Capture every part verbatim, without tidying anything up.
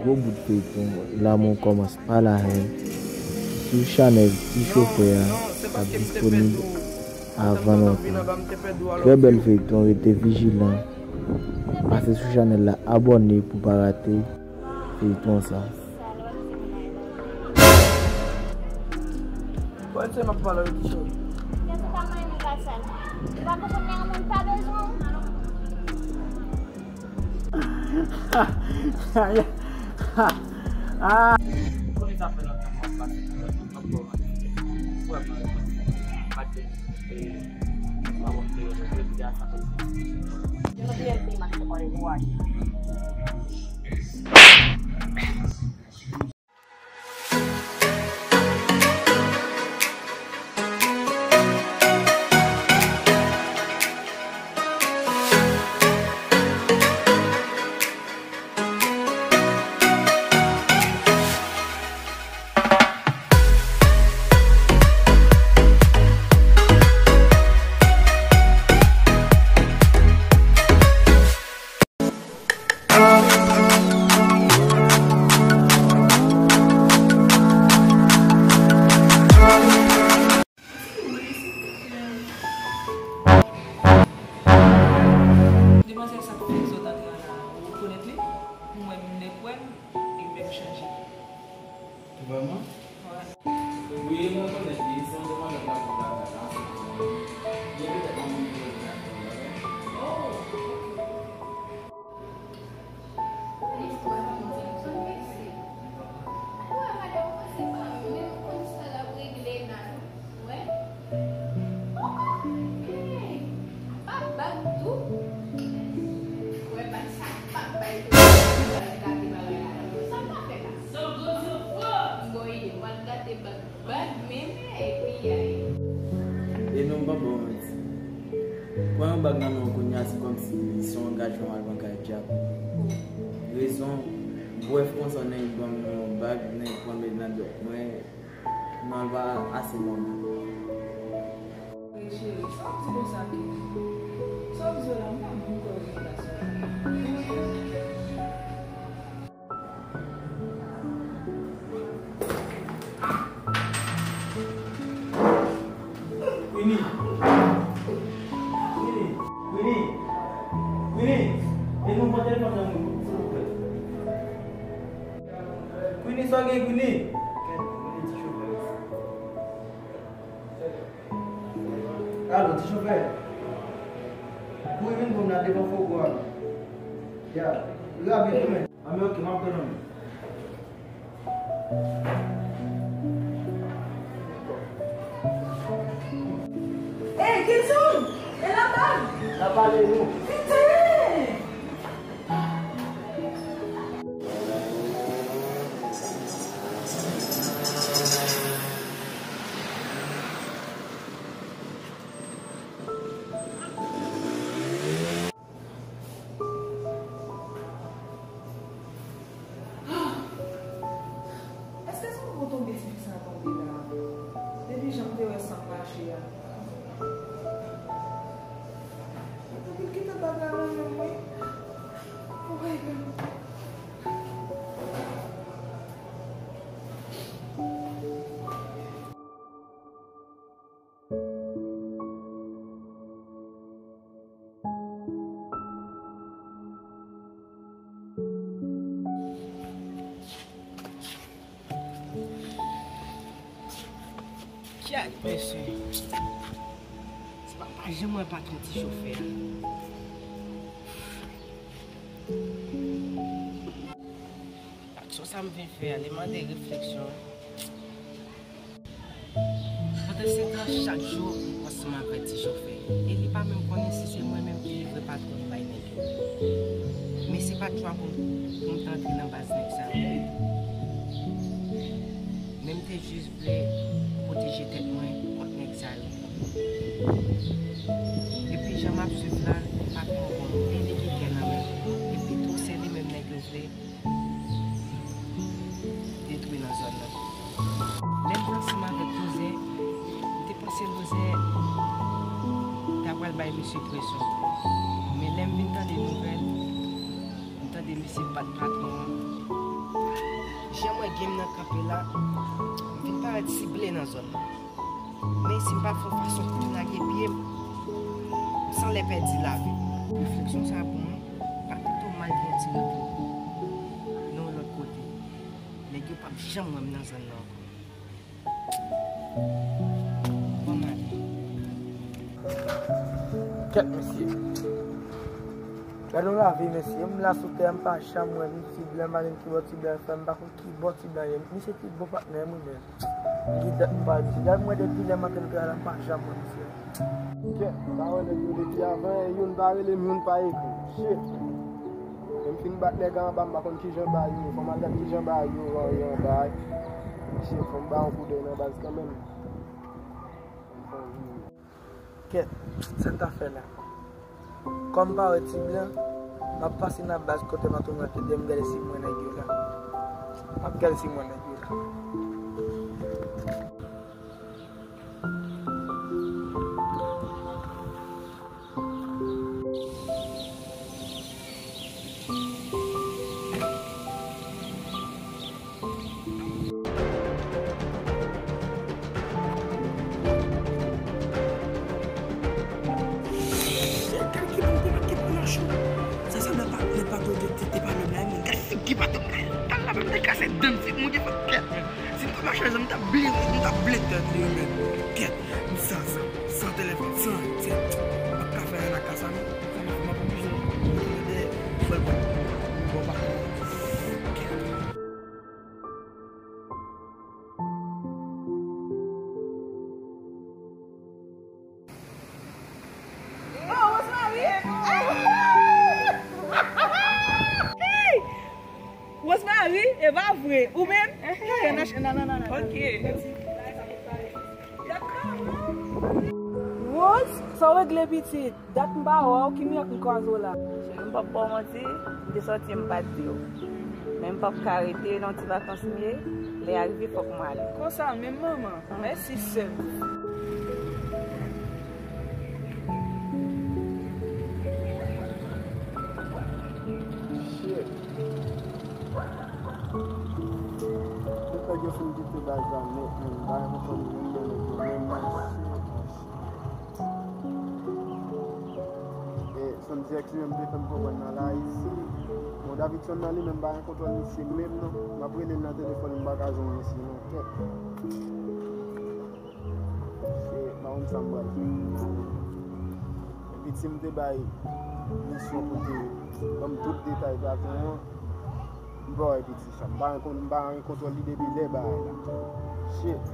Gwo bout feyton, L'amour commence par la haine, sou chanèl Ti Chofè a, k ap disponib avan lontan. Trè bèl feyton, rete vijilan. Pase sou chanèl la, abòne pou pa rate feyton sa. Bon, se m ap pale avèk ti cheri. Kèt ou pa manyen moun pa sal. Ou pa konprann lè yon moun pa bezwen w? Ah. Konnen sa fè lontan mwen ap pase pou mwen, mwen ap ba w manti. Ou wè mwen, mwen pa te, e, mwen pa wè mwen te jodi a sa fè. Yo nou byen te mache kòlè pou w achte. Demwazèl sa k fè zòt antre an la, ou rekonèt li? Mwen menm, m nèk wè l, li menm chanje. Vrèman? Wi, mwen konnen li, se yon demwazèl k ap viv avè l ansanm. Gen petèt yon moun ki vle vin ak li, oh, ok. Istwa nou di m sa, mesye. Ou wè, madanm, mwen se pa menm konn sa l ap regle la, non. Wè. Hey, pa bag tou. Wè, bag sa pa bay tou. Gade bagay la. Sa pa fè la. Mwen gon ide, mwen gade bag, bag menm, epi ay. E non, m pa ba w manti. Pran yon bag nan men w kounye a, se kòmsi se yon angajman w al pran kay dyab. Rezon, brèf, konsa nèg ban m yon bag, nèg pran m nan dwèt mwen. Non, l pa ase bon. Hey, cheri, sa w ap di konsa, Kenny? Sa w ap di yo la, m pa menm kwè w gen relasyon avè l. Queenie! Queenie! Queenie! Queenie! E nou pran telefòn nan moun, silvouplè. Queenie, sa w gen, Queenie? Kèt, Queenie, ti chofè. Alo, ti chofè. Kouri vin pou m la devan Fogo a. Ya, rapid wi, men. Anben, ok, m ap tann ou. Ey, Kenson! E la bag! N ap pale nou. Piten! Èske se yon kou tonbe tifi sa tonbe la? Depi jan m te wè sa ap mache a. Epi l kite bag la nan men m, wi. Oh my God. Kèt, mesye. Se pa, pa janm wè patwon ti chofè a. Aksyon sa m vin fè a, li mande refleksyon. Pandansetan, chak jou, m ansanm avèk ti chofè. E li pa menm konnen si se mwen menm ki livre patwon bay nèg yo. Men se pa chwa pou m, pou m t antre nan baz nèg sa yo. Men m te jis vle pwoteje tèt mwen kont nèg sa yo. Epi jan m ap swiv la, patwon an bon, e li gen kè nan men l. Epi tou se li menm nèg yo vle detwi nan zòn nan. Lè m t ansanm avèk Lozè, m te panse Lozè ta pral bay misye presyon. Men lè m vin tande nouvèl, m tande misye bat patwon an. Jan m wè game nan kanpe la, m vin parèt sible nan zòn nan. Men si m pa fè yon fason pou m lage pye m, m sanlè pèdi lavi m. Refleksyon sa a pou mwen, m pa pito m al gen yon ti repo nan yon lòt kote. Nèg yo p ap janm wè m nan zòn nan ankò. Kèt, mesye. Gade yon lavi, mesye. M la sou tè, m pa janm wè ni ti blan, m pa menm ki bò ti blan fè, m pa konn ki bò ti blan ye. Misye te bon patnè m, wi, men. M gen dat m pa di. Gade m wè depi lè maten m te la, m pa janm wè misye. Kèt, m pa wè nèg yo depi avan, e youn pa rele m, youn pa ekri. Shit. Lè m fin bat nèg anba, m pa konn kijan bagay yo ye. Fò m al gad kijan bagay yo ye anba. Shit, fò m ba yon koudèy nan baz kanmenm. Kèt, sa n ta fè la? Kòm m pa wè ti blan, m ap pase nan baz kote m ap tou mwen kite m gade si m wè nèg yo la. M ap gade si m wè nèg yo la. Gade ki moun te mete pou nan cho. Sa sanble pa, nèg pa tou te, te, te pa menm la, moun. Gade figi pa tou. Tal la, m te kase dan, figi moun te fè kèt. Si m t ap mache, m t ap bliye, m t ap bliye tèt li, men. Kèt, m san, san, san telefòn, san, san. M p ap ka fè anyen ak kasa, non. Sa m ap oblije retoune dèyè, fè l bon. Bon, pa. Oh, Rosemary! Hey! Rosemary, e pa vre. Ou menm? Hey, nan, nan, nan, nan, nan. Ok. Rose, sa w regle pitit? Dat m pa wè w, ki mirak m kwaze w la? Cheri, m p ap ba w manti, m te sòti, m pa t di w. Men m p ap ka rete, nan ti vakans m ye, lè a rive fòk m ale. Konsa menm manman, mèsi sè m. Shit. Tout nèg yo fin kite baz la nèt, menm bagay konprann menm nan nèg yo menm. E, se yon dirèksyon m te fè m konprann nan la isi. Bon, Davidson nan li menm pa gen kontwòl misye menm non. M ap rele l nan telefòn, m pa ka jwenn misye non. Kèt. Se pa konn sa m pral fè. Epi si m te bay misyon pou te ban m tout detay platon an, m pa wè piti chan. M pa gen kon-, m pa gen kontwòl li depi lè bagay la. Shit.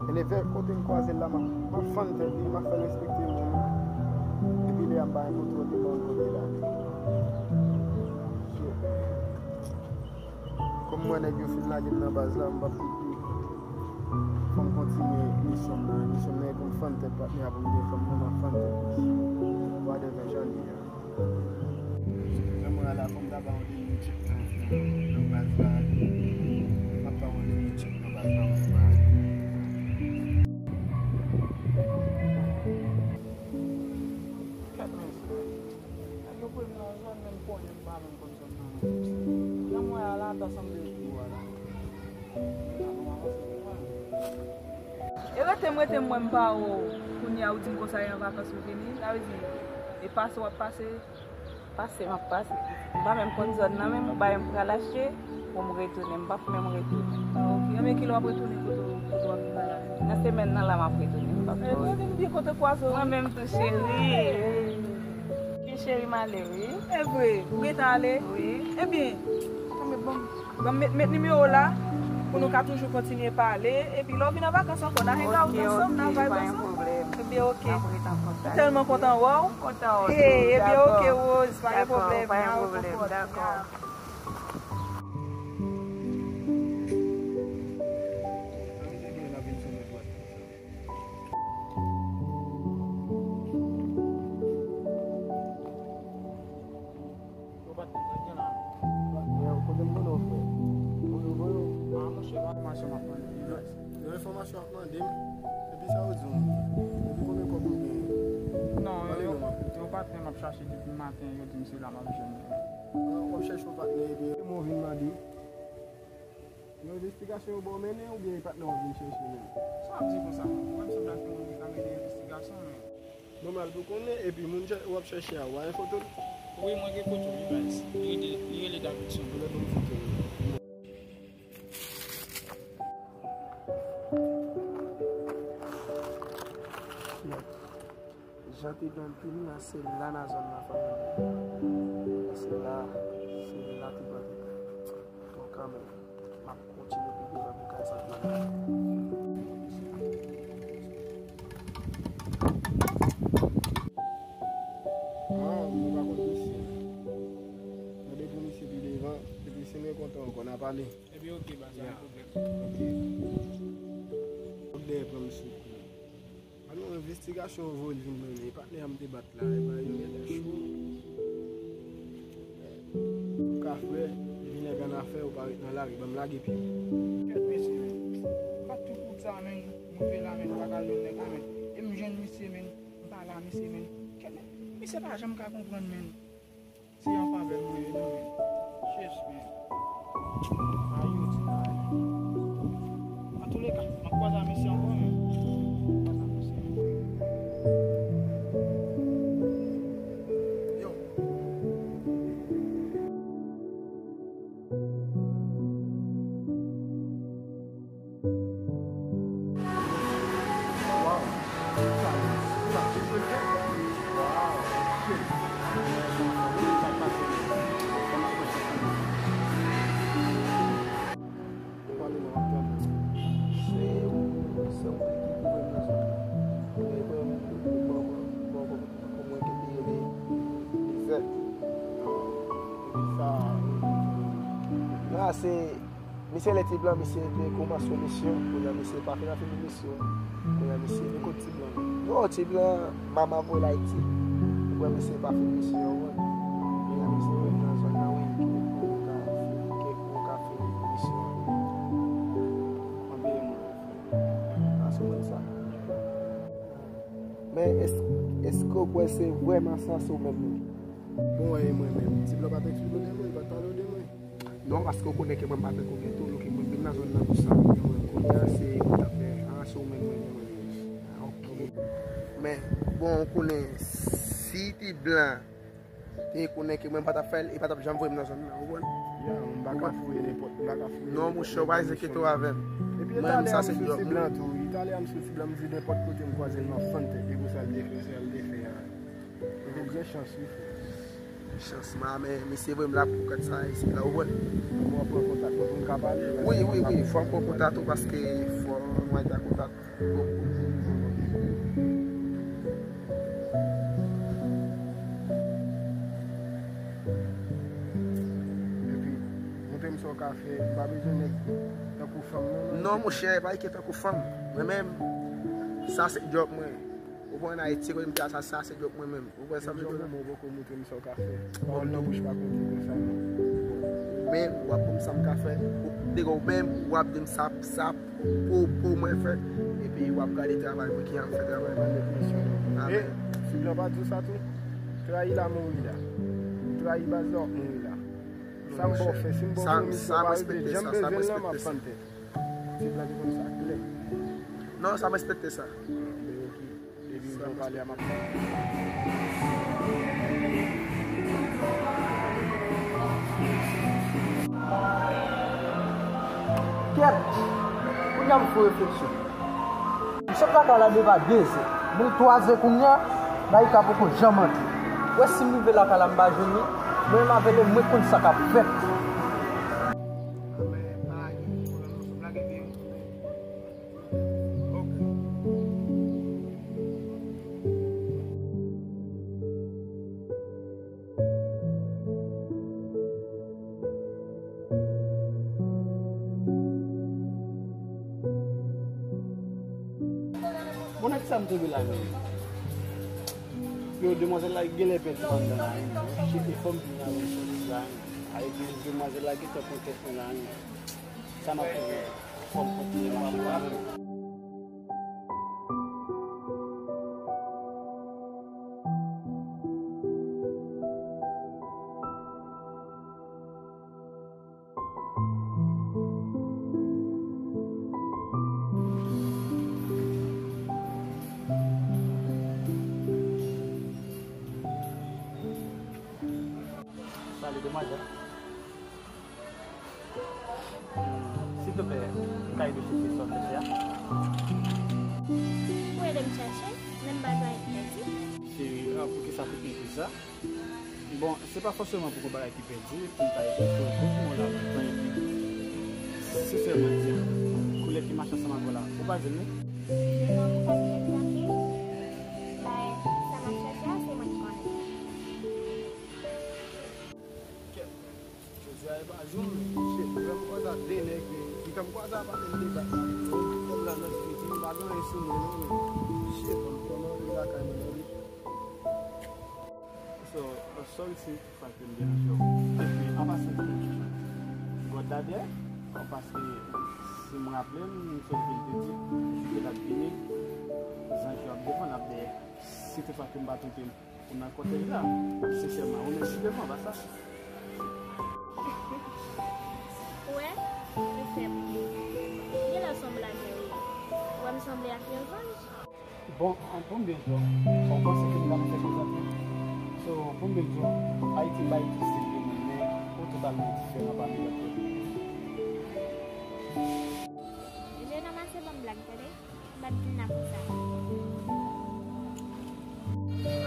E lè fè kote m kwaze l la, m ap, m ap fann tèt li, m ap fè l respekte mwen. Epi lè a m pa gen kontwòl li, m pa konn kote l ale. Shit. Kòm m wè nèg yo fin lage m nan baz la, m p ap ret. Fò m kontinye misyon m nan. Misyon m nan e pou m fann tèt patnè a pou m te fè m konn ap fann tèt bouch. Whatever jan li ye. Jan m wè a la, fò m ta ba yon de minit chèk nan, nan baz la. M ap ba yon de minit chèk nan baz la, m ap ba. Kèt, men, nèg yo voye m nan zòn, menm konnen m pa menm konn zòn nan menm. Jan m wè a la, ta sanble pi bò a la. E rete m, rete m, mwen m pa wè w. Kounye a, ou di m konsa, e an vakans ou vini. Sa vle di, e pase w ap pase. Pase, m ap pase. M pa menm konn zòn nan menm, ou bay m pral achte pou m retounen. M p ap menm retounen. Ah, ok. Ebyen, kilè w ap retounen kote w, kote w ap viv la? Nan semèn nan la, m ap retounen. M p ap... Ebyen, vin byen kote kwaze w. Mwen menm tou, cheri. Ki cheri m ale, wi. E vre, ou gentan ale? Wi. Ebyen, tanmen, bon. Ban m met, met nimewo w la, pou nou ka toujou kontinye pale. Epi lè w vin an vakans ankò, n a hang out ansanm, n a vibe ansanm. Ebyen, ok. M tèlman kontan wè w. Kontan wè w tou. Ebyen, ok, Rose, pa gen pwoblèm. N a wè ankò. Yo, patnè, sa k gen la? Patnè, kote m konnen w, frè? Kote w konnen w? Ah, monchè, enfòmasyon m ap mande. Yo, yo, enfòmasyon w ap mande m? Epi sa yo di w? Epi konbyen kòb ou genyen? Non, yo, yo, patnè, m ap chache depi maten, yo di m se la m ap jwenn. Ah, w ap chèche yon patnè, epi mwen vin mande. Yon envestigasyon yo ba w mennen oubyen e patnè w vin chèche menm? Sa w ap di konsa, man? Ou wè m sanble ak yon moun ki ka mennen envestigasyon, men. Nòmal pou konnen, epi moun chè- w ap chèche a, w pa gen foto l? Wi, mwen gen foto li, guys. Li rele, li rele Davidson. Ou lè ban m foto l. Jan T Blan te ni a, se la nan zòn nan, fanmi. Se la, se la T Blan te ni. Bon, kanmenm, m ap kontinye pi devan pou kay sa T Blan. Non, nou pa konn misye. Mande pou misye pi devan, epi si nou kontan ankò, n a pale. Epi oke, baz, pa gen pwoblèm. Oke. Fòk dèyè pran misye kou. An nou envestigasyon yo voye l vin mennen. E patnè a m te bat la, e ba yo genlè cho. Ou ka fè, epi nèg annafè, ou pa ret nan lari, ban m lage pye m. Kèt mesye, men. Bat tout wout sa, men. Rive la, men, m pa ka jwenn nèg la, men. E m jwenn misye, men. M pale a misye, men. Kèt, men. Misye pa janm ka konprann, men. Se an favè mwen ye, non, men. Chèch, men. Ayiti, ay. Antouleka, m ap kwaze a mesye ankò, men. Kwaze a mesye, men. Yo. Sa, misye lè T Blan, misye te kòmanse yon misyon, kounye a misye pa fin fini misyon an. Kounye a misye vin kot T Blan. Non, T Blan, manman voye l Ayiti. Ou wè misye pa fin misyon an, ou wè. Kounye a misye rete nan zòn nan, wi, ke pou ka, ke pou ka fini misyon an. Anpil moun. A, se moun sa. Men es-, èske w kwè se vrèman sa se w menm li? Bon, e mwen menm? Ti Blan pa t eksplike w de mwen, li pa t pale w de mwen. Non, paske w konnen ke mwen pa tankou gen tou, ke mwen vin nan zòn nan pou sa. Kounye a se mwen t ap fè, a, se w menm mwen, mwen menm. A, oke. Men, bon, w konnen, si Ti Blan te konnen ke mwen pa t ap fè l, e pa t ap janm voye m nan zòn nan, ou konprann? Ya, m pa ka fouye nenpòt, m pa ka fouye nenpòt. Non, monchè, w pa enkyete w avè m. Epi talè a m sou Ti Blan tou, wi. Talè a m sou Ti Blan, m di nenpòt kote m kwaze l, m ap fann tèt li pou sa l te fè, sa l te fè a. Epi l gen chans, wi, frè. Chans, ma, men, misye voye m la pou kat sa, isit la, ou konprann? Bon, w ap pran kontak mwen pou m ka pale? Wi, wi, wi, fò m pran kontak ou, paske fò mwen ta kontak. Epi, montre m sa w ka fè. M pa bezwen nèg tankou fanm, non, non. Non, monchè, pa enkyete tankou fanm. Mwen menm, sa se djòb mwen. Ou konn Ayiti, kote m te a, sa, sa se djòb mwen menm. Ou konprann sa m vle di w la? Ou poko montre m sa w ka fè. Pawòl nan bouch pa konte konsa, non. Men, w ap ban m sa m ka fè. Ou, deja ou menm, w ap di m sa, sa pou, pou mwen fè. Epi, w ap gade travay mwen, kijan m fè travay mwen. Amen. E, Ti Blan pa di w sa tou? Trayi la, mouri la. Trayi baz la, w ap mouri la. Sa m ba w fè, si m ba w pwomis, w pa rete. Jan m bezwen l lan, m ap fann tèt. Ti Blan te konn sa klè. Non, sa m respekte sa. Depi m pale a m ap. Kèt! Kounye a m fè refleksyon. M sot lakay la depi a de zè. Men l twa zè kounye a, Naïka poko janm antre. Ou wè si m rive lakay la m pa jwenn li, mwen menm avè l mwen konn sa k ap fèt. Bon, nèg sa m tonbe la menm. Yo, demwazèl la genlè pèdi pandan la, wi. Chèche fò m vin avè chans la, wi. Avèk demwazèl la gentan pran tèt mwen la, wi. Sa m ap fè, fò m kontinye mache la menm. Madam, silvouplè, m ka ede w chèche sa w chèche a? Ou ede m chèche, men m pa gen anyen ki pèdi. Cheri, ah, poukisa tout mete sa? Bon, se pa fòseman pou gon bagay ki pèdi pou m ta ede w, pou pou mwen la, pou m ta ede w. Sensèman, di m, koulè ki mache ansanm avè w la, ou pa jwenn li? Non, ou pa jwenn li, men sa m ap chèche a, se mwen ki konnen. Kèt, jodi a e pa jou m, shit, lè m kwaze ak de nèg, li fè m kwaze a pale m de bak la. Kòm la nan fiti, m pa gen anyen sou mwen non, men shit, m kòman li lakay mwen non, li. So, sorry si toutefois ke m deranje w. Epi, an pasan, God la dèyè, paske si m raple m, m sonje ke l te di, jou ke l ap vini, zanj yo ap devan l, ap dèyè. Si toutefois ke m pa twonpe m, ou nan kòtèj la, sensèman, ou menm si devan, pa sa. Ou wè, li fè m ri. Genlè se yon blagè, wi. Ou wè m sanble ak yon zanj? Bon, an, pou m byen di w, ou panse ke m ta fè konsa tou? So, pou m byen di w, Ayiti pa egziste vre moun, men ou totalman diferan pami lòt peyi. Jeune homme a se ban m blag, tande. M pa t vin la pou sa.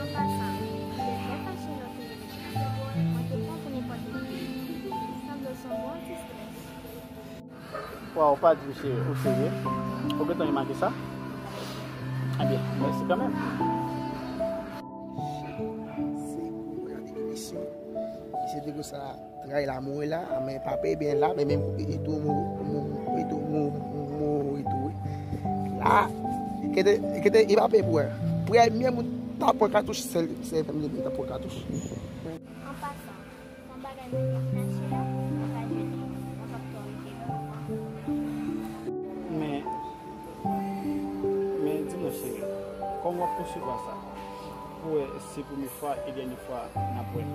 An pasan, m te trè fache lè w te rele m. Mwen te pran pou nenpòt moun. Sanble w se yon bon ti strès. Waw, pa di w se ou serye. Ou gentan remake sa? Ebyen, mèsi kanmenm. Se pou gade emisyon. Misye te konsa. Tray la mouri la, men pa pe byen la, men menm tou mou, mou, mou, tou mou, mou, mouri tou, wi. La, kete, kete, li pa pe pou wè. Premye moun ta pran katouch, se, se fè m li ta pran katouch. An pasan, se yon bagay mwen t ap chache a, mwen pa jwenn li, mwen p ap twò rete lontan. Men, men di mwen cheri, kòman w ap konsevwa sa? Pou wè, se premye fwa e dènye fwa n ap wè.